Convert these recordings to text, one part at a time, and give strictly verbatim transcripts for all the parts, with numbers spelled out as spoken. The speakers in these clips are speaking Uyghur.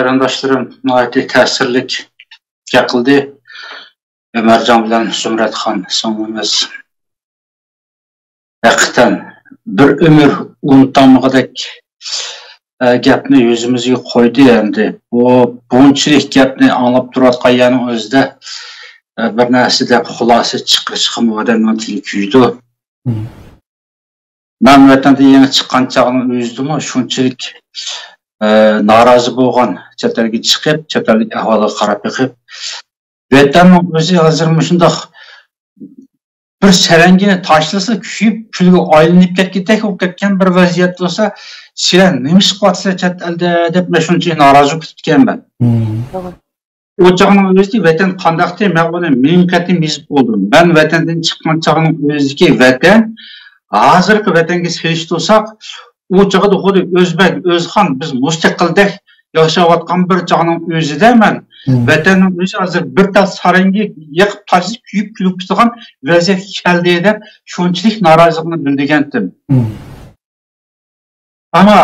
قېرىنداشلىرىم ناھايىتى تەسىرلىك گەپ قىلدى. ئۆمەرجان بىلەن زۇمرەتخان سىڭلىمىز ھەقىقەتەن بىر ئۆمۈر ئۇنتۇلمىغۇدەك، ئە، گەپنى يۈزىمىزگە قويدى ئەمدى. بۇ بۇنچىلىك گەپنى ئاڭلاپ تۇرۇۋاتقان يەرنىڭ ئۆزىدە، ئە، بىر نەرسە دەپ خۇلاسە چىقىرىشقىمۇ ئادەمنىڭ تىلى كۈيىدۇ. مم. مەن ۋەتەندىن يېڭى چىققان چاغنىڭ ئۆزىدىمۇ شۇنچىلىك، ئە، نارازى بولغان، چەت ئەلگە چىقىپ، چەت ئەللىك ئەھۋالغا قاراپ بېقىپ، ۋەتەننىڭ ئۆزى ھازىر مۇشۇنداق بىر سەرەڭگىنى تاشلىسا كۆيۈپ، كۈلگە ئايلىنىپ كەتكۈدەك بولۇپ كەتكەن بىر ۋەزىيەت بولسا، سىلەر نېمە ئىش قىلىۋاتىسىلەر چەت ئەلدە دەپ مەن شۇنچىلىك نارازى بولۇپ كېتىپتىكەنمەن. مم. ئۇ چاغنىڭ ئۆزىدە ۋەتەن قانداقتى، مەن ئۇنى مىڭ قېتىم يېزىپ بولدۇم. مەن ۋەتەندىن چىققان چاغنىڭ ئۆزىدىكى ۋەتەن، ھازىرقى ۋەتەنگە سېلىشتۇرساق، ئۇ چاغدا خۇددى ئۆزبەك، ئۆزخان، بىز مۇستەقىلدەك ياشاۋاتقان بىر چاغنىڭ ئۆزىدە مەن مم. ۋەتەننىڭ ئۆزى ھازىر بىر تال سەرەڭگە يېقىپ تاشلىسا كۆيۈپ كۈلۈپ كېتىدىغان ۋەزىيەتكە كەلدى دەپ شۇنچىلىك نارازىلىقنى بىلدۈرگەنتىم. مم. ئەمما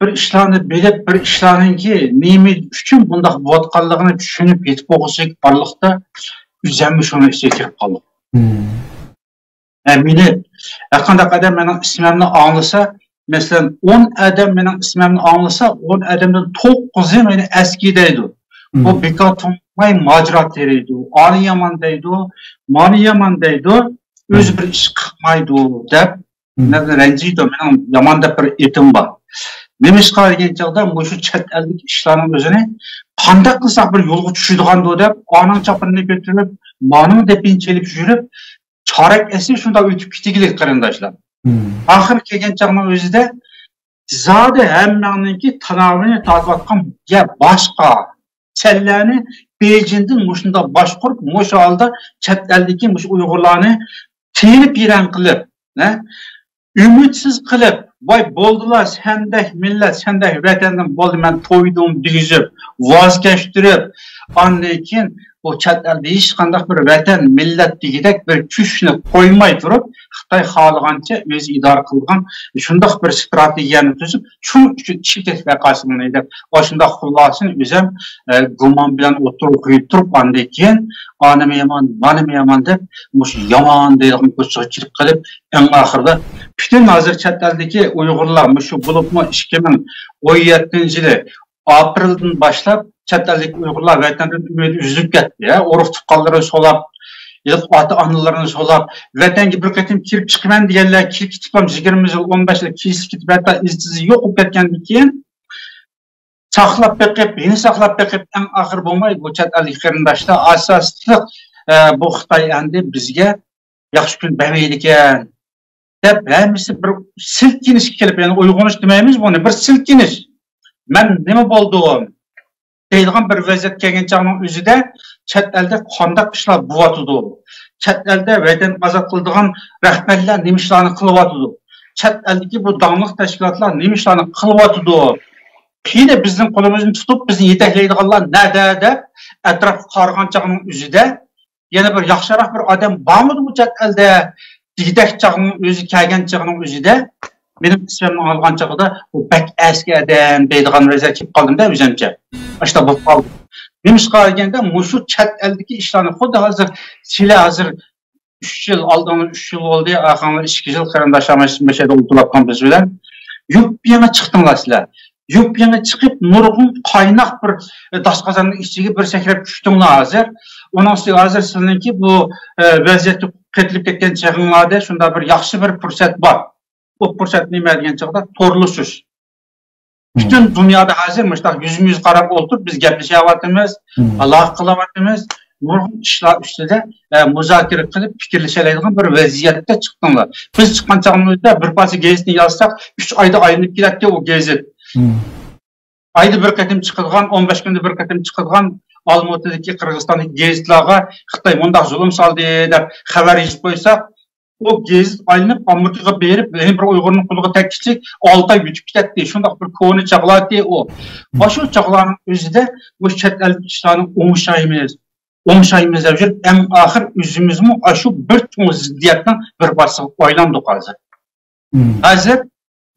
بىر ئىشلارنى بىلىپ، بىر ئىشلارنىڭكى نېمە ئۈچۈن بۇنداق بولۇۋاتقانلىقىنى چۈشىنىپ يېتىپ بولغۇسى بارلىقتا ئۆزۈممۇ شۇنىڭ ئىچىگە كىرىپ قالدىم. مم. ھە، مېنى ھەرقانداق ئادەم مېنىڭ ئىسمىمنى ئاڭلىسا، مەسىلەن، ئون ئادەم مېنىڭ ئىسمىمنى ئاڭلىسا، ئون ئادەمدىن توققۇزى مېنى ئەسكى دەيدۇ. بۇ مم. بىكار تۇرماي ماجىرا تېرىيدۇ. ئانى يامان دەيدۇ، مانى يامان دەيدۇ، ئۆزى مم. بىر ئىش قىلمايدۇ دەپ مم. مەن رەنجىيدۇ. مېنىڭ يامان دەپ بىر ئېتىم بار. نېمىشقا دېگەن چاغدا مۇشۇ چەت ئەلدىكى ئىشلارنىڭ ئۆزىنى قانداق قىلساق بىر يولغا چۈشىدىغاندۇ دەپ، ئانىڭ چاپىنىنى كۆتۈرۈپ، مانىڭ دېپىنى چېلىپ يۈرۈپ، چارەك ئەسىر شۇنداق ئۆتۈپ كېتىگىلى، قېرىنداشلار. مم. ئاخىر كەلگەن چاغنىڭ ئۆزىدە زادى ھەممەڭنىڭكى تاناۋىنى تارتىۋاتقان يا باشقا سەنلەرنى بېيجىڭدىن مۇشۇنداق باشقۇرۇپ، مۇشۇ ھالدا چەت ئەلدىكى مۇشۇ ئۇيغۇرلارنى تىيىنىپ يىرەن قىلىپ، ھە؟ ئۈمىدسىز قىلىپ، ۋاي بولدىلا، سەندەك مىللەت، سەندەك ۋەتەندىن بولدى، مەن تويدۇم دېگۈزۈپ، ۋاز كەچتۈرۈپ، ئاندىن كېيىن بۇ چەت ئەلدە ھېچقانداق بىر ۋەتەن، مىللەت دېگۈدەك بىر كۈچنى قويماي تۇرۇپ، خىتاي خالىغانچە ئۆزى ئىدارە قىلىدىغان شۇنداق بىر ئىستراتېگىيەنى تۈزۈپ، شۇنىڭ ئۈچۈن ئىشلىتىش ۋەقەسى بولدى دەپ، ئاشۇنداق خۇلاسىنى ئۆزۈم، ئە، گۇمان بىلەن ئوتتۇرىغا قويۇپ تۇرۇپ، ئاندىن كېيىن ئانىمۇ يامان، مانىمۇ يامان دەپ، مۇشۇ يامان دەيدىغان كوچىغا كىرىپ قېلىپ، ئەڭ ئاخىرىدا پۈتۈن ھازىر چەت ئەلدىكى ئۇيغۇرلار مۇشۇ بولۇپمۇ ئىككى مىڭ ئون يەتتىنچى يىلى ئاپرېلدىن باشلاپ چەت ئەلدىكى ئۇيغۇرلار ۋەتەندىن ئۈمىدى ئۈزۈلۈپ كەتتى. ھە، ئۇرۇق تۇغقانلىرىنى سولاپ، ھېلىقى ئاتا-ئانىلىرىنى سولاپ، ۋەتەنگە بىر قېتىم كىرىپ چىقىمەن دېگەنلەر كىرىپ كېتىپلا يىگىرمە يىل، ئون بەش يىل كېسىپ كېتىپ، ھەتتا ئىز-چىزى يوق بولۇپ كەتكەندىن كېيىن، ساقلاپ بېقىپ، يەنە ساقلاپ بېقىپ، ئەڭ ئاخىرى بولماي بۇ چەت ئەلدىكى قېرىنداشلار ئاساسلىق، ئە، بۇ خىتاي ئەمدى بىزگە ياخشى كۈن بەرمەيدىكەن دەپ، ھەممىسى بىر سىلكىنىشكە كېلىپ، يەنى ئويغىنىش دېمەيمىز بۇنى، بىر سىلكىنىش. مەن نېمە بولدۇم دەيدىغان بىر ۋەزىيەت كەلگەن چاغنىڭ ئۆزىدە چەت ئەلدە قانداق ئىشلار بولۇۋاتىدۇ؟ چەت ئەلدە ۋەتەن ئازاد قىلىدىغان رەھبەرلەر نېمە ئىشلارنى قىلىۋاتىدۇ؟ چەت ئەلدىكى بۇ داڭلىق تەشكىلاتلار نېمە ئىشلارنى قىلىۋاتىدۇ؟ قېنى بىزنىڭ قولىمىزنى تۇتۇپ، بىزنى يېتەكلەيدىغانلار نەدە دەپ ئەتراپقا قارىغان چاغنىڭ ئۆزىدە، يەنە بىر ياخشىراق بىر ئادەم بارمىدىمۇ چەت ئەلدە دېگۈدەك چاغنىڭ ئۆزى كەلگەن چاغنىڭ ئۆزىدە، مېنىڭ ئىسمىمنى ئاڭلىغان چاغدا، «ئۇ بەك ئەسكى ئادەم» دەيدىغان ۋەزىيەتكە كېلىپ قالدىم-دە ئۆزۈمچە. ئاشۇنداق بولۇپ قالدى. نېمىشقا دېگەندە، مۇشۇ چەت ئەلدىكى ئىشلارنى خۇددى ھازىر سىلەر ھازىر ئۈچ يىل، ئالدىڭلار ئۈچ يىل بولدى، ئارقاڭلار ئىككى يىل قېرىنداشلار مۇشۇ يەردە ئولتۇرۇۋاتقان بىز بىلەن. يۇپيېڭى چىقتىڭلار سىلەر. يۇپيېڭى چىقىپ، نۇرغۇن قايناق بىر، ئە، داس قازاننىڭ ئىچىگە بىر سەكرەپ چۈشتۈڭلار ھازىر. ئۇنىڭ ئۈستىگە ھازىر سىلىنىڭكى بۇ، ئە، ۋەزىيەتكە قېتىلىپ كەتكەن چېغىڭلاردا شۇنداق بىر ياخشى بىر پۇرسەت بار. ئۇ پۇرسەت نېمە دېگەن چاغدا تورلىشىش. مم. پۈتۈن دۇنيادا ھازىر مۇشۇنداق يۈزمۇ يۈز قاراپ ئولتۇرۇپ، بىز گەپلىشەۋاتىمىز، مم. ئالاقە قىلىۋاتىمىز. نۇرغۇن ئىشلار ئۈستىدە، ئە، مۇزاكىرە قىلىپ پىكىرلىشەلەيدىغان بىر ۋەزىيەتكە چىقتىڭلار. بىز چىققان چاغىمىزدا بىر پارچە گېزىتنى يازساق، ئۈچ ئايدا ئايلىنىپ كېلەتتى ئۇ گېزىت. مم. ئايدا بىر قېتىم چىقىدىغان، ئون بەش كۈندە بىر قېتىم چىقىدىغان ئالمۇتىدىكى، قىرغىزىستاندىكى گېزىتلارغا خىتاي مۇنداق زۇلۇم سالدى دەپ خەۋەر يېزىپ قويساق، ئۇ گېزىت ئايلىنىپ ئامېرىكىغا بېرىپ، يەنە بىر ئۇيغۇرنىڭ قولىغا تەگكۈچىلىك ئالتە ئاي ئۆتۈپ كېتەتتى. شۇنداق بىر كونا چاغلار ئىدى ئۇ. مم. ئاشۇ چاغلارنىڭ ئۆزىدە بۇ چەت ئەلدىكى ئىشلارنى ئوڭشايمىز، ئوڭشايمىز دەپ يۈرۈپ، ئەڭ ئاخىر ئۆزىمىزمۇ ئاشۇ بىر چوڭ زىددىيەتنىڭ بىر پارچىسىغا ئايلاندۇق ھازىر. مم. ھازىر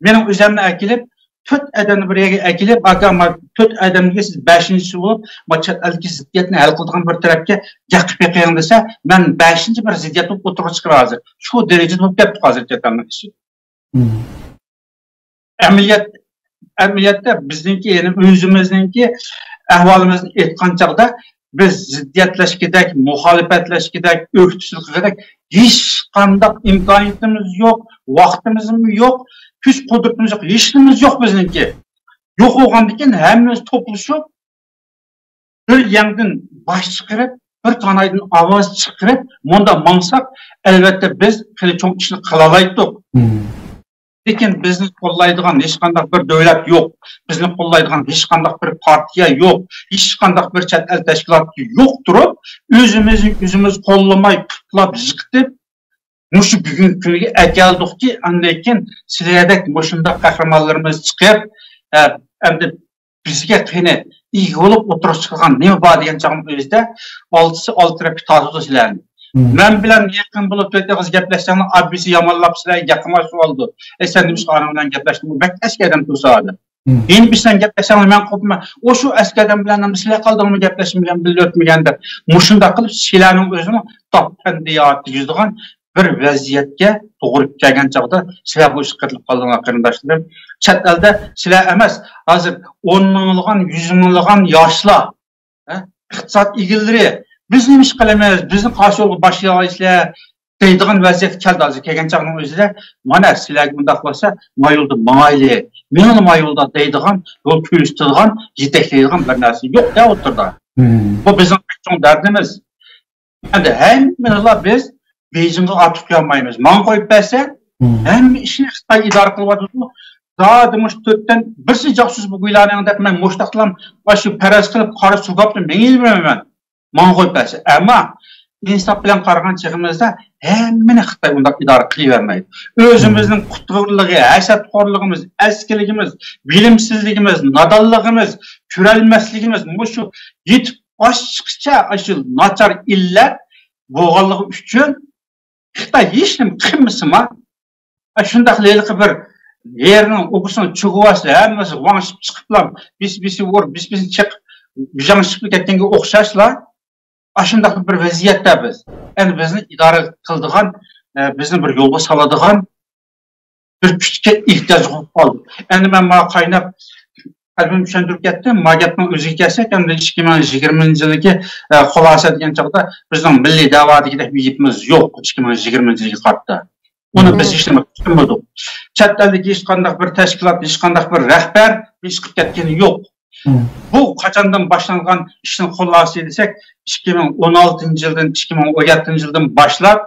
مېنىڭ ئۆزۈمنى ئەكېلىپ، تۆت ئادەمنى بىر يەرگە ئەكېلىپ، ئاكا، ما تۆت ئادەمگە سىز بەشىنچىسى بولۇپ، ما چەت ئەلدىكى زىددىيەتنى ھەل قىلىدىغان بىر تەرەپكە گەپ قىلىپ بېقىڭ دېسە، مەن بەشىنچى بىر زىددىيەت بولۇپ ئوتتۇرىغا چىقىرىمەن ھازىر. شۇ دەرىجىدە بولۇپ كەتتۇق ھازىر چەت ئەلنىڭ ئىشى. ئەمەلىيەت، ئەمەلىيەتتە بىزنىڭكى، يەنى ئۆزىمىزنىڭكى ئەھۋالىمىزنى ئېيتقان چاغدا، بىز زىددىيەتلەشكۈدەك، مۇخالىپەتلەشكۈدەك، ئۆكتىچىلىك قىلغۇدەك ھېچقانداق ئىمكانىيىتىمىز يوق، ۋاقتىمىزمۇ يوق، كۈچ قۇدرىتىمىز يوق، ھېچنېمىمىز يوق بىزنىڭكى. يوق بولغاندىكىن ھەممىمىز توپلىشىپ، بىر يەڭدىن باش چىقىرىپ، بىر تانايدىن ئاۋاز چىقىرىپ، مۇنداق ماڭساق، ئەلۋەتتە بىز خېلى چوڭ ئىشنى قىلالايتتۇق. لېكىن بىزنى قوللايدىغان ھېچقانداق بىر دۆلەت يوق. بىزنى قوللايدىغان ھېچقانداق بىر پارتىيە يوق. ھېچقانداق بىر چەت ئەل تەشكىلاتى يوق تۇرۇپ، ئۆزىمىزنى ئۆزىمىز قوللىماي، پۇتلاپ، يىقىتىپ، مۇشۇ بۈگۈنكى كۈنگە ئەكەلدۇقكى، ئاندىن كېيىن سىلەردەك مۇشۇنداق قەھرىمانلىرىمىز چىقىپ، ئە، ئەمدى بىزگە قېنى ئىگە بولۇپ ئوتتۇرىغا چىقىدىغان نېمە بار دېگەن چاغنىڭ ئۆزىدە ئالتىسى ئالتە تەرەپكە تارتىدۇ سىلەرنى. مەن بىلەن يېقىن بولۇپ تۆت ئېغىز گەپلەشسەڭلار، ئابىسى يامانلاپ سىلەرگە گەپ قىلماي سوئالدۇ. ئەي، سەن نېمىشقا ئاناڭ بىلەن گەپلەشتىڭ؟ بەك ئەسكى ئادەم تۇرسا ئادەم. مم. يەنە بىر سەن گەپلەشسەڭلار مەن قوپىمەن. ئۇ شۇ ئەسكى ئادەم بىلەن سىلەر قالدىڭمۇ گەپلەشمىگەن، بىللە ئۆتمىگەن دەپ. مۇشۇنداق قىلىپ سىلەرنىڭ ئۆزىنىڭ تاپتەندىياتى يۈزىدىغان بىر ۋەزىيەتكە توغرا كەلگەن چاغدا سىلەر بۇ ئىشقا قېتىلىپ قالدىڭلار، قېرىنداشلىرىم. چەت ئەلدە سىلەر ئەمەس، ھازىر ئون مىڭلىغان، يۈز مىڭلىغان ياشلار، ھە، ئىقتىساد ئىگىلىرى، بىز نېمە ئىش قىلىمىز، بىزنى قارشى يولغا باشلايسىلەر دەيدىغان ۋەزىيەتكە كەلدى. ھازىر كەلگەن چاغنىڭ ئۆزىدە، مانا سىلەرگە مۇنداق بولسا، ما يولدا ماڭايلى، مېڭىڭلار ما يولدا دەيدىغان، يول كۆرسىتىدىغان، يېتەكلەيدىغان بىر نەرسە يوق دە ئوتتۇرىدا. بۇ بىزنىڭ ئەڭ چوڭ دەردىمىز. ئەمدى ھەممىلا بىز بېيجىڭغا ئارتۇق قويالمايمىز. ماڭا قويۇپ بەرسە، ھەممە ئىشنى خىتاي ئىدارە قىلىۋاتىدۇ. زادى مۇشۇ تۆتتىن بىرسى جاسۇس بۇ گۇيلانىڭ دەپ مەن مۇشتاقلام، شۇ پەرەز قىلىپ قارا سۇگاپنى مېڭىۋېرىمەن. ماڭا قويۇپ بەرسە. ئەمما ئىنساپ بىلەن قارىغان چېغىمىزدا ھەممىنى خىتاي ئۇنداق ئىدارە قىلىۋەرمەيدۇ. ئۆزىمىزنىڭ قۇتۇرلۇقى، ھەسەتخورلۇقىمىز، ئەسكىلىكىمىز، بىلىمسىزلىكىمىز، نادانلىقىمىز، كۆرەلمەسلىكىمىز، مۇشۇ يېتىپ ئاشقىچە ئاشۇ ناچار ئىللەت بولغانلىقى ئۈچۈن خىتاي ھېچنېمە قىلمىسىمۇ، شۇنداق ھېلىقى بىر يەرنىڭ ئوبىسىنى چۈگۈۋالسا، ھەممىسى ۋاڭشىپ چىقىپلا، بىس بىسى ئۇرۇپ، بىس بىسىنى چېقىپ، بىجاڭشىپ كەتكەنگە ئوخشاشلا، ئاشۇنداق بىر ۋەزىيەتتە بىز. ئەمدى بىزنى ئىدارە قىلىدىغان، ئە، بىزنى بىر يولغا سالىدىغان بىر كۈچكە ئېھتىياج بولۇپ قالدى. ئەمدى مەن ماڭا قايناپ، قەلبىمنى چۈشەندۈرۈپ كەتتىم. ما گەپنىڭ ئۆزىگە كەلسەك، ئەمدى ئىككى مىڭ يىگىرمە يىلدىكى، ئە، خۇلاسە دېگەن چاغدا بىزنىڭ مىللىي دەۋا دېگۈدەك بىر گېپىمىز يوق، ئىككى مىڭ يىگىرمە يىلىگە قارىتا. ئۇنى بىز ھېچنېمە قىلمىدۇق. چەت ئەلدىكى ھېچقانداق بىر تەشكىلات، ھېچقانداق بىر رەھبەر بىر ئىش قىلىپ كەتكىنى يوق. بۇ قاچاندىن باشلانغان ئىشنىڭ خۇلاسىسى دېسەك، ئىككى مىڭ ئون ئالتىنچى يىلدىن، ئىككى مىڭ ئون يەتتىنچى يىلدىن باشلاپ،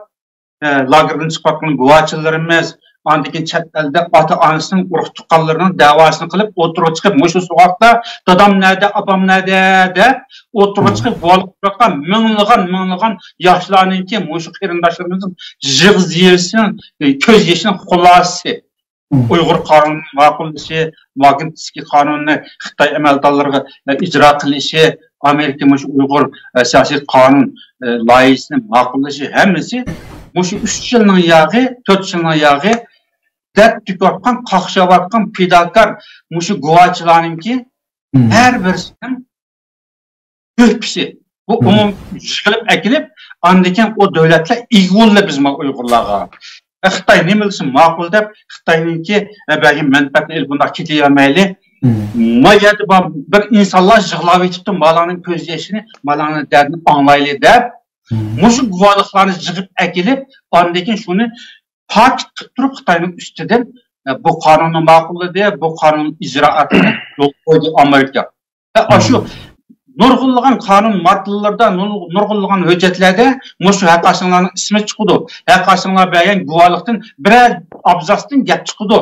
ئە، لاگېردىن چىقىۋاتقان گۇۋاچىلىرىمىز، ئاندىن كېيىن چەت ئەلدە ئاتا-ئانىسىنىڭ، ئۇرۇق-تۇغقانلىرىنىڭ دەۋاسىنى قىلىپ، ئوتتۇرىغا چىقىپ، مۇشۇ سوغۇقتا دادام نەدە، ئاپام نەدە دەپ ئوتتۇرىغا چىقىپ، گۇۋاھلىق بېرىۋاتقان مىڭلىغان، مىڭلىغان ياشلارنىڭكى، مۇشۇ قېرىنداشلىرىمىزنىڭ يىغا يېشىنىڭ، كۆز يېشىنىڭ خۇلاسىسى. ئۇيغۇر قانۇنىنى ماقۇللىشى، ماگنىتسكىي قانۇنىنى خىتاي ئەمەلدارلىرىغا، ئە، ئىجرا قىلىشى، ئامېرىكا مۇشۇ ئۇيغۇر، ئە، سىياسىي قانۇن، ئە، لايىھىسىنى ماقۇللىشى، ھەممىسى مۇشۇ ئۈچ يىلنىڭ ياغى، تۆت يىلنىڭ ياغى دەرد تۆكۈۋاتقان، قاقشاۋاتقان پىداكار مۇشۇ گۇۋاچىلارنىڭكى ھەر بىرسىنىڭ تۆھپىسى. بۇ ئومۇم يىغىلىپ ئەكېلىپ، ئاندىن كېيىن ئۇ دۆلەتلەر ئىگە بولدى بىز ما ئۇيغۇرلارغا. ئە، خىتاي نېمە دېسە ماقۇل دەپ، خىتاينىڭكى، ئە، بەرگەن مەنپەئەتىنى ئېلىپ بۇنداق كېتىۋەرمەيلى. ما يەردە بار بىر ئىنسانلار يىغلاۋېتىپتۇ، مالارنىڭ كۆز يېشىنى، مالارنىڭ دەردىنى ئاڭلايلى دەپ، مۇشۇ گۇۋاھلىقلارنى يىغىپ ئەكېلىپ، ئاندىن كېيىن شۇنى پاكىت قىلىپ تۇرۇپ خىتاينىڭ ئۈستىدىن، ئە، بۇ قانۇننى ماقۇللىدى، بۇ قانۇن ئىجرائاتىنى يولغا قويدى ئامېرىكا. ھە، ئاشۇ نۇرغۇنلىغان قانۇن ماددىلىرىدا، نۇر-، نۇرغۇنلىغان ھۆججەتلەردە مۇشۇ ھەرقايسىڭلارنىڭ ئىسمى چىقىدۇ. ھەرقايسىڭلار بەرگەن گۇۋاھلىقتىن بىرەر ئابزاستىن گەپ چىقىدۇ.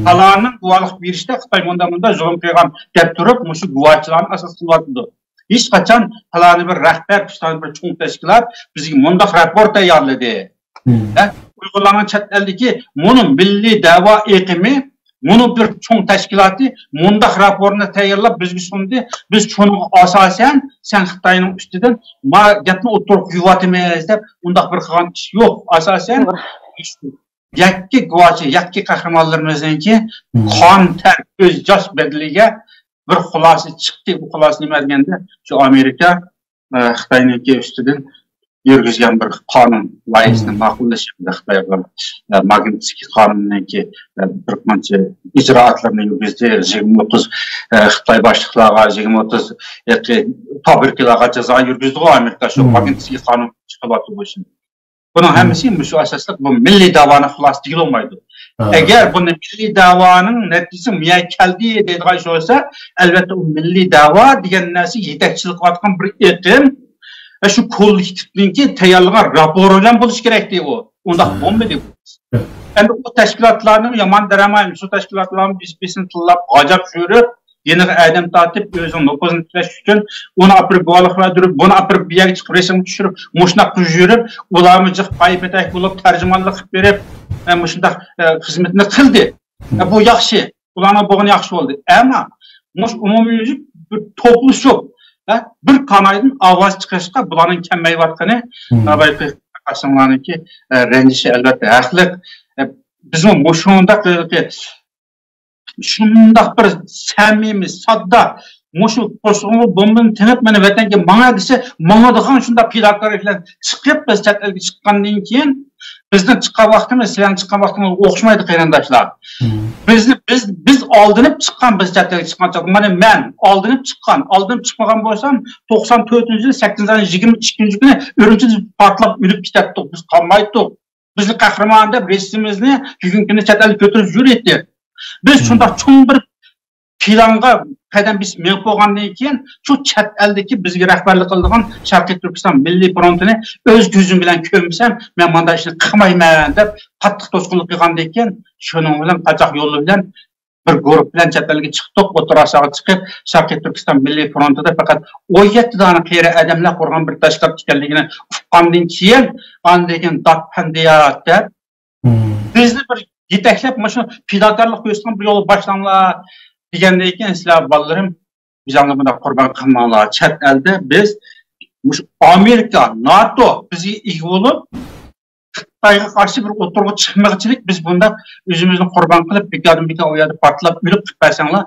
پالانىنىڭ گۇۋاھلىق بېرىشتە خىتاي مۇنداق، مۇنداق زۇلۇم قىلغان دەپ تۇرۇپ، مۇشۇ گۇۋاھچىلارنى ئاساس قىلىۋاتىدۇ. ھېچقاچان پالانى بىر رەھبەر، پالانى بىر چوڭ تەشكىلات بىزگە مۇنداق راپور تەييارلىدى. ھە؟ ئۇيغۇرلارنىڭ چەت ئەلدىكى مۇنۇ مىللىي دەۋا ئېقىمى، مۇنۇ بىر چوڭ تەشكىلاتى مۇنداق راپورنى تەييارلاپ بىزگە سۇندى. بىز شۇنىڭغا ئاساسەن سەن خىتاينىڭ ئۈستىدىن ما گەپنى ئوتتۇرىغا قويۇۋاتىمىز دەپ ئۇنداق بىر قىلغان ئىش يوق. ئاساسەن توغرا. يەككە گۇۋاھچى، يەككە قەھرىمانلىرىمىزنىڭكى قان، تەر، كۆز ياش بەدىلىگە بىر خۇلاسە چىقتى. بۇ خۇلاسە نېمە دېگەندە، شۇ ئامېرىكا، ئە، خىتاينىڭكى ئۈستىدىن يۈرگۈزگەن بىر قانۇن لايىھىسىنى ماقۇللىشى، خىتايغا، ئە، ماگنىتسكىي قانۇنىنىڭكى، ئە، بىر قانچە ئىجرائاتلىرىنى يۈرگۈزدى. يىگىرمە ئوتتۇز، ئە، خىتاي باشلىقلارغا، يىگىرمە ئوتتۇز، ئە، فابرىكىلارغا جازا يۈرگۈزدىغۇ ئامېرىكا، شۇ ماگنىتسكىي قانۇن چىقىۋاتىدۇ بۇ ئىشنى. بۇنىڭ ھەممىسى مۇشۇ ئاساسلىق، بۇ مىللىي دەۋانى خۇلاسە دېگىلى بولمايدۇ. ئەگەر بۇنى مىللىي دەۋانىڭ نەتىجىسى مۇيە كەلدى دەيدىغان ئىش بولسا، ئەلۋەتتە، ئۇ مىللىي دەۋا دېگەن نەرسە يېتەكچىلىك قىلىۋاتقان بىر ئېقىم ۋە شۇ كوللېكتىپنىڭكى تەييارلىغان راپورى بىلەن بولۇشى كېرەكتى ئۇ. ئۇنداق بولمىدى بۇ. ئەمدى ئۇ تەشكىلاتلارنىڭ يامان دېرەمايمىز، شۇ تەشكىلاتلارنىڭ بىز بېسىنى تىللاپ، غاجاپ يۈرۈپ، يېنىغا ئادەم تارتىپ، ئۆزىنىڭ نوپۇزىنى تىكلەش ئۈچۈن ئۇنى ئاپىرىپ گۇۋاھلىق بەردۈرۈپ، بۇنى ئاپىرىپ بۇ يەرگە چىقىپ رەسىمگە چۈشۈرۈپ، مۇشۇنداق قىلىپ يۈرۈپ، ئۇلارمۇ جىق پاي-پېتەك بولۇپ، تەرجىمانلىق قىلىپ بېرىپ، ئە، مۇشۇنداق، ئە، خىزمىتىنى قىلدى. ئە، بۇ ياخشى. ئۇلارنىڭ بولغىنى ياخشى بولدى. ئەمما مۇشۇ ئومۇميۈزلۈك بىر توپلىشىپ، ئە، بىر قانايدىن ئاۋاز چىقىرىشقا بۇلارنىڭ كەلمەيۋاتقىنى، ناۋايىتى قارىداشلارنىڭكى، ئە، رەنجىشى ئەلۋەتتە ھەقلىق. ئە، بىزمۇ مۇشۇنداق شۇنداق بىر سەمىمىي، ساددا، مۇشۇ قورسىقىڭغا بومبىنى تېڭىپ، مېنى ۋەتەنگە ماڭا دېسە، ماڭىدىغان شۇنداق پىداكارلىق بىلەن چىقىپ، بىز چەت ئەلگە چىققاندىن كېيىن، بىزنىڭ چىققان ۋاقتىمىز سىلەرنىڭ چىققان ۋاقتىڭىزغا ئوخشىمايدۇ، قېرىنداشلار. بىزنى، بىز، بىز ئالدىنىپ چىققان، بىز چەت ئەلگە چىققان چاغدا، مانا مەن ئالدىنىپ چىققان، ئالدىنىپ چىقمىغان بولسام، توقسان تۆتىنچى يىل سەككىزىنچى ئاينىڭ يىگىرمە ئىككىنچى كۈنى ئۈرۈمچىدە پارتلاپ ئۆلۈپ كېتەتتۇق، بىز قالمايتتۇق. بىزنى قەھرىمان دەپ رەسىمىمىزنى بۈگۈنكى كۈندە چەت ئەلگە كۆتۈرۈپ يۈرەتتى. بىز شۇنداق چوڭ بىر پىلانغا قەدەم بېسىپ مېڭىپ بولغاندىن كېيىن، شۇ چەت ئەلدىكى بىزگە رەھبەرلىك قىلىدىغان شەرقىي تۈركىستان مىللىي فرونتىنى ئۆز كۆزۈم بىلەن كۆرمىسەم، مەن مانداق ئىشنى قىلمايمەن دەپ قاتتىق توسقۇنلۇق قىلغاندىن كېيىن، شۇنىڭ بىلەن قاچاق يولى بىلەن بىر گۇرۇپ بىلەن چەت ئەلگە چىقتۇق. ئوتتۇرا ئاسىياغا چىقىپ، شەرقىي تۈركىستان مىللىي فرونتىدا پەقەت ئون يەتتە دانە قېرى ئادەملەر قۇرغان بىر تەشكىلات ئىكەنلىكىنى ئۇققاندىن كېيىن، ئاندىن كېيىن دات پەندىيات دەپ، بىزنى بىر يېتەكلەپ، مۇشۇ پىداكارلىق كۆرسىتىدىغان بىر يولغا باشلاڭلار دېگەندىن كېيىن، سىلەر بالىلىرىم، بىزنى مۇنداق قۇربان قىلماڭلار. چەت ئەلدە بىز مۇشۇ ئامېرىكا، ناتو بىزگە ئىگە بولۇپ، خىتايغا قارشى بىر ئوتتۇرىغا چىقمىغۇچىلىك، بىز بۇنداق ئۆزىمىزنى قۇربان قىلىپ، بىكاردىن بىكار ئۇ يەردە پارتلاپ ئۆلۈپ قېلىپ بەرسەڭلار،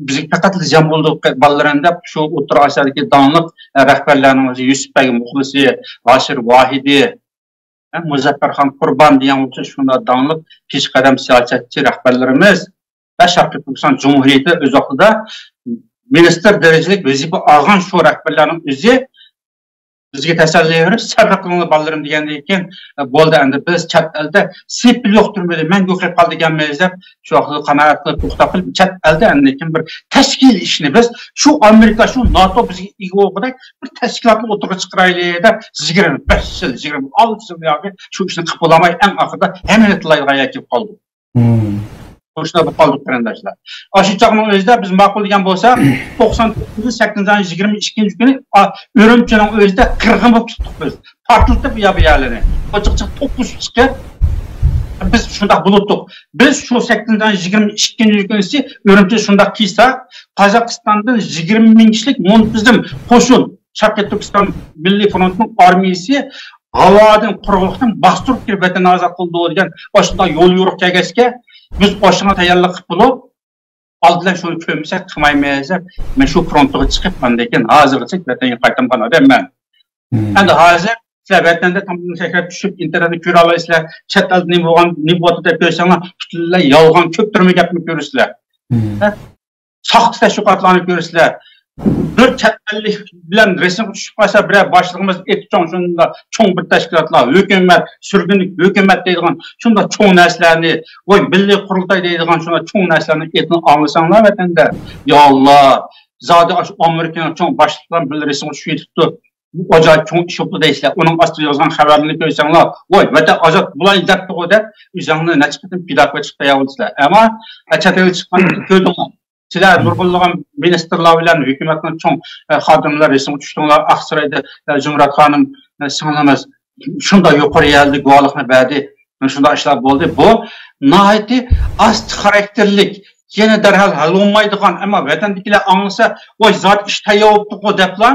بىزگە پەقەتلا زىيان بولىدۇ، بالىلىرىم، دەپ شۇ ئوتتۇرا ئاسىيادىكى داڭلىق رەھبەرلەرنىڭ ئۆزى يۈسۈپ بەگ مۇخلىسى، ھاشىر ۋاھىدى، ھە، مۇزەپپەرخان قۇربان دېگەن ئوخشاش شۇنداق داڭلىق پېشقەدەم سىياسەتچى رەھبەرلىرىمىز ۋە شەرقىي تۈركىستان جۇمھۇرىيىتى ئۆز ۋاقتىدا مىنىستىر دەرىجىلىك ۋەزىپە ئالغان شۇ رەھبەرلەرنىڭ ئۆزى بىزگە تەسەللى بېرىپ، سەۋر قىلىڭلار بالىلىرىم دېگەندىن كېيىن، بولدى، ئەمدى بىز چەت ئەلدە سېپىل يوق تۈرمىدە مەڭگۈ قېلىپ قالىدىكەنمىز دەپ، شۇ ۋاقىتتا قانائەت قىلىپ توختاپ قېلىپ، چەت ئەلدە ئەمدىكىن بىر تەشكىل ئىشنى بىز شۇ ئامېرىكا، شۇ ناتو بىزگە ئىگە بولغۇدەك بىر تەشكىلاتنى ئوتتۇرىغا چىقىرايلى دەپ، يىگىرمە بەش يىل، يىگىرمە ئالتە يىل ياقى شۇ ئىشنى قىلىپ بولالماي، ئەڭ ئاخىرىدا ھەممىنى تىللايدىغان يەرگە كېلىپ قالدۇق. مۇشۇنداق بولۇپ قالدۇق، قېرىنداشلار. ئاشۇ چاغنىڭ ئۆزىدە بىز ماقۇل دېگەن بولساق، توقسان توققۇزىنچى سەككىزىنچى ئاينىڭ يىگىرمە ئىككىنچى كۈنى، ئا، ئۈرۈمچىنىڭ ئۆزىدە قىرغىن بولۇپ تۇتتۇق بىز. پارتلىتىپ يا بۇ يەرلىرىنى. قوچىقچىق توققۇزۇپ چىقىپ، بىز شۇنداق بولۇتتۇق. بىز شۇ سەككىزىنچى ئاينىڭ يىگىرمە ئىككىنچى كۈنىسى ئۈرۈمچىدە شۇنداق قىلساق، قازاقىستاندىن يىگىرمە مىڭ كىشىلىك مۇنتىزىم قوشۇن، شەرقىي تۈركىستان مىللىي فرونتىنىڭ ئارمىيىسى ھاۋادىن، قۇرۇقلۇقتىن باستۇرۇپ كىرىپ ۋەتەننى ئازاد قىلىدۇ دېگەن ئاشۇنداق يول يورۇق كەلگەچكە، بىز ئاشۇنىڭغا تەييارلىق قىلىپ بولۇپ، ئالدى بىلەن شۇنى كۆرمىسەك قىلمايمىز دەپ، مەن شۇ فرونتىغا چىقىپ، ئاندىن كېيىن ھازىرغىچە ۋەتەنگە قايتمىغان ئادەممەن. ئەمدى ھازىر سىلەر ۋەتەندە تامدىن سەكرەپ چۈشۈپ، ئىنتېرنېتنى كۆرەلەيسىلەر، چەت ئەلدە نېمە بولغان، نېمە بولۇۋاتىدۇ دەپ كۆرسەڭلار، پۈتۈنلەي يالغان، كۆپتۈرمە گەپنى كۆرىسىلەر. ھە؟ ساختا تەشۋىقاتلارنى كۆرىسىلەر. بىر چەت ئەللىك بىلەن رەسىمگە چۈشۈپ قالسا، بىرەر باشلىقىمىز ئېتى چوڭ، شۇنداق چوڭ بىر تەشكىلاتلار، ھۆكۈمەت، سۈرگۈنلۈك ھۆكۈمەت دەيدىغان شۇنداق چوڭ نەرسىلەرنى، ۋاي، مىللىي قۇرۇلتاي دەيدىغان شۇنداق چوڭ نەرسىلەرنىڭ ئېتىنى ئاڭلىساڭلار ۋەتەندە، يا ئاللا، زادى ئاشۇ ئامېرىكىنىڭ چوڭ باشلىقلار بىلەن رەسىمگە چۈشۈپ يېتىپتۇ. بۇ ئاجايىپ چوڭ ئىش بوپتۇ دەيسىلەر. ئۇنىڭ ئاستىدا يازغان خەۋەرلىرىنى كۆرسەڭلار، ۋاي، ۋەتەن ئازاد بولاي دەپتىغۇ دەپ، ئۆزۈڭلار نەچچە قېتىم پىداكارغا چىقىپ تەييار بولىسىلەر. ئەمما، ئە، چەت ئەلگە چىققان كۆردۈڭلار. سىلەر نۇرغۇنلىغان مىنىستىرلار بىلەن ھۆكۈمەتنىڭ چوڭ، ئە، خادىملىرى رەسىمگە چۈشتۈڭلار. ئاقسارايدا، ئە، زۇمرەت خانىم، ئە، سىڭلىمىز شۇنداق يۇقىرى يەردە گۇۋاھلىقنى بەردى. شۇنداق ئىشلار بولدى. بۇ ناھايىتى ئاستا خاراكتېرلىك، يەنە دەرھال ھەل بولمايدىغان، ئەمما ۋەتەندىكىلەر ئاڭلىسا، ۋاي، زادى ئىش تەييار بوپتۇغۇ دەپلا،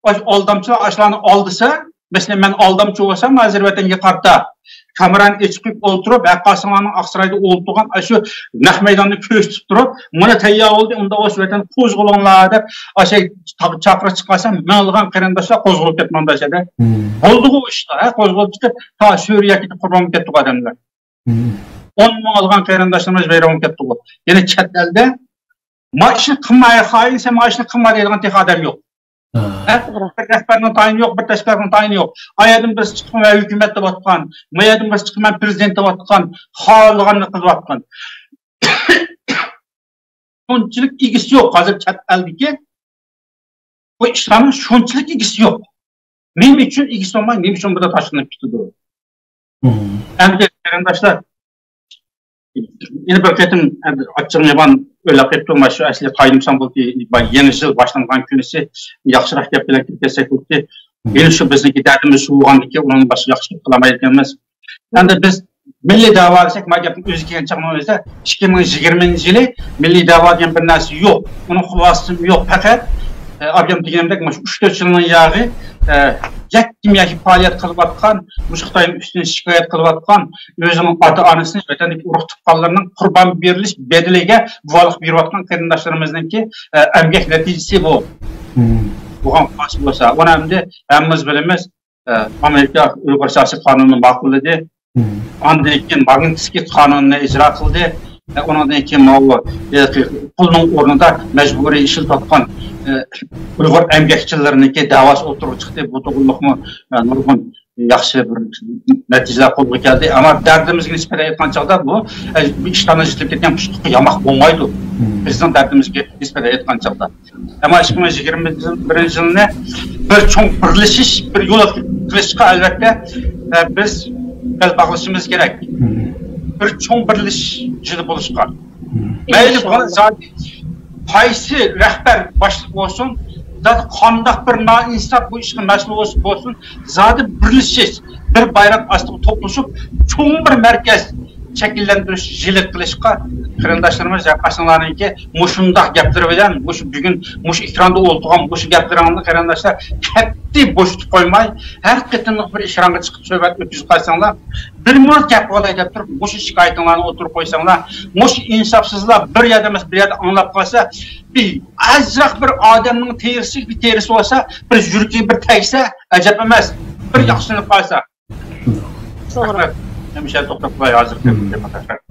ئاشۇ ئالدامچىلار ئاشۇلارنى ئالدىسا، مەسىلەن، مەن ئالدامچى بولسام، ھازىر ۋەتەنگە قارىتا كامېرانى ئېچىپ قويۇپ ئولتۇرۇپ، ھە، قاسىڭلارنىڭ ئاقسارايدا ئولتۇرغان ئاشۇ نەق مەيداننى كۆرسىتىپ تۇرۇپ، مانا تەييار بولدى، ئۇنداق بولسا ۋەتەن قوزغىلىڭلار دەپ، ئاشۇ چاقىرىق چىقارسام، مىڭلىغان قېرىنداشلار قوزغىلىپ كەتمەڭ دەشەدە. بولدىغۇ ئىشلار، ھە، قوزغىلىپ كېتىپ، تا سۈرىيەگە كېتىپ قۇربان بولۇپ كەتتىغۇ ئادەملەر. ئون مىڭلىغان قېرىنداشلىرىمىز ۋەيران بولۇپ كەتتىغۇ. يەنى چەت ئەلدە، ما ئىشنى قىلما، ئەي خائىن، سەن ما ئىشنى قىلما دەيدىغان تېخى ئادەم يوق. ھە؟ بىر رەھبەرنىڭ تايىنى يوق، بىر تەشكىلاتنىڭ تايىنى يوق. ئايەردىن بىرسى چىقىپ مەن ھۆكۈمەت دەۋاتقان، مايەردىن بىرسى چىقىپ مەن پىرېزىدېنت دەۋاتقان، خالىغاننى قىلىۋاتقان. شۇنچىلىك ئىگىسى يوق ھازىر چەت ئەلدىكى بۇ ئىشلارنىڭ شۇنچىلىك ئىگىسى يوق. نېمە ئۈچۈن ئىگىسى بولماي، نېمە ئۈچۈن بۇدا تاشلىنىپ كېتىدۇ؟ ئەمدى قېرىنداشلار، يەنە بىر قېتىم ئەمدى ئاچچىقىم يامان ئۆيلەپ قېپتۇ. مانا شۇ ئەسلى قاينىمىسام بولدى، يېڭى يىل باشلانغان كۈنىسى ياخشىراق گەپ بىلەن كىرىپ كەتسەك بولدى. يەنە شۇ بىزنىڭكى دەردىمىز شۇ بولغاندىكىن، ئۇنىڭدىن باشقا ياخشى گەپ قىلالمايدىكەنمىز. ئەمدى بىز مىللىي دەۋا دېسەك، ما گەپنىڭ ئۆزى كەلگەن چاغنىڭ ئۆزىدە ئىككى مىڭ يىگىرمىنچى يىلى مىللىي دەۋا دېگەن بىر نەرسە يوق. ئۇنىڭ خۇلاسىسىمۇ يوق. پەقەت، ئە، ئابىيام دېگىنىمدەك، مۇشۇ ئۈچ تۆت يىلنىڭ ياغى، ئە، يەككىميەك پائالىيەت قىلىۋاتقان، مۇشۇ خىتاينىڭ ئۈستىدىن شىكايەت قىلىۋاتقان، ئۆزىنىڭ ئاتا-ئانىسىنى، ۋەتەندىكى ئۇرۇق-تۇغقانلىرىنىڭ قۇربان بېرىلىش بەدىلىگە گۇۋاھلىق بېرىۋاتقان قېرىنداشلىرىمىزنىڭكى، ئە، ئەمگەك نەتىجىسى بۇ. بولغان خۇلاسە بولسا، ئۇنى ئەمدى ھەممىمىز بىلىمىز. ئە، ئامېرىكا ئۇيغۇر سىياسىي قانۇنىنى ماقۇللىدى. ئاندىن كېيىن ماگنىتسكىي قانۇنىنى ئىجرا قىلدى. ئە، ئۇنىڭدىن كېيىن ماۋۇ، ئە، پۇلنىڭ ئورنىدا مەجبۇرىي ئىشلىتىۋاتقان، ئە، ئۇيغۇر ئەمگەكچىلىرىنىڭكى دەۋاسى ئوتتۇرىغا چىقتى. بۇ توغرىلىقمۇ، ئە، نۇرغۇن ياخشى بىر نەتىجىلەر قولغا كەلدى. ئەمما دەردىمىزگە نىسبەتەن ئېيتقان چاغدا، بۇ، ئە، بىر ئىشتاندا يېتىلىپ كەتكەن پىشقىققا ياماق بولمايدۇ. بىزنىڭ دەردىمىزگە نىسبەتەن ئېيتقان چاغدا. ئەمما ئىككى مىڭ يىگىرمە بىرىنچى يىلنى بىر چوڭ بىرلىشىش، بىر يول قىلىشقا، ئەلۋەتتە، ئە، بىز بەل باغلىشىمىز كېرەك. بىر چوڭ بىرلىشىش يىلى بولۇشقا. مەيلى، بۇ زادى قايسى رەھبەر باشلىق بولسۇن، زادى قانداق بىر نائىنساپ بۇ ئىشقا مەسئۇل بولسا بولسۇن، زادى بىرلىشىش، بىر بايراق ئاستىغا توپلىشىپ، چوڭ بىر مەركەز شەكىللەندۈرۈش يىلى قىلىشقا، قېرىنداشلىرىمىز، ياقاشلىرىڭلارنىڭكى مۇشۇنداق گەپلىرى بىلەن، مۇشۇ بۈگۈن مۇشۇ ئېكراندا ئولتۇرغان مۇشۇ گەپلىرىڭلارنى، قېرىنداشلار، قەتئىي بوشىتىپ قويماي، ھەر قېتىملىق بىر ئېكرانغا چىقىپ سۆھبەت ئۆتكۈزۈپ قالساڭلار، بىر مىنۇت گەپ قىلاي دەپ تۇرۇپ، مۇشۇ شىكايىتىڭلارنى ئوتتۇرىغا قويساڭلار، مۇشۇ ئىنساپسىزلار بىر يەردە ئەمەس، بىر يەردە ئاڭلاپ قالسا، بىر ئازراق بىر ئادەمنىڭ تېرىسى، بىر تېرىسى بولسا، بىر يۈرىكى بىر تەگسە، ئەجەب ئەمەس. بىر ياخشىلىنىپ قالسا. توغرا. رەھمەت. ھەمىشە توختاپ قوياي ھازىر.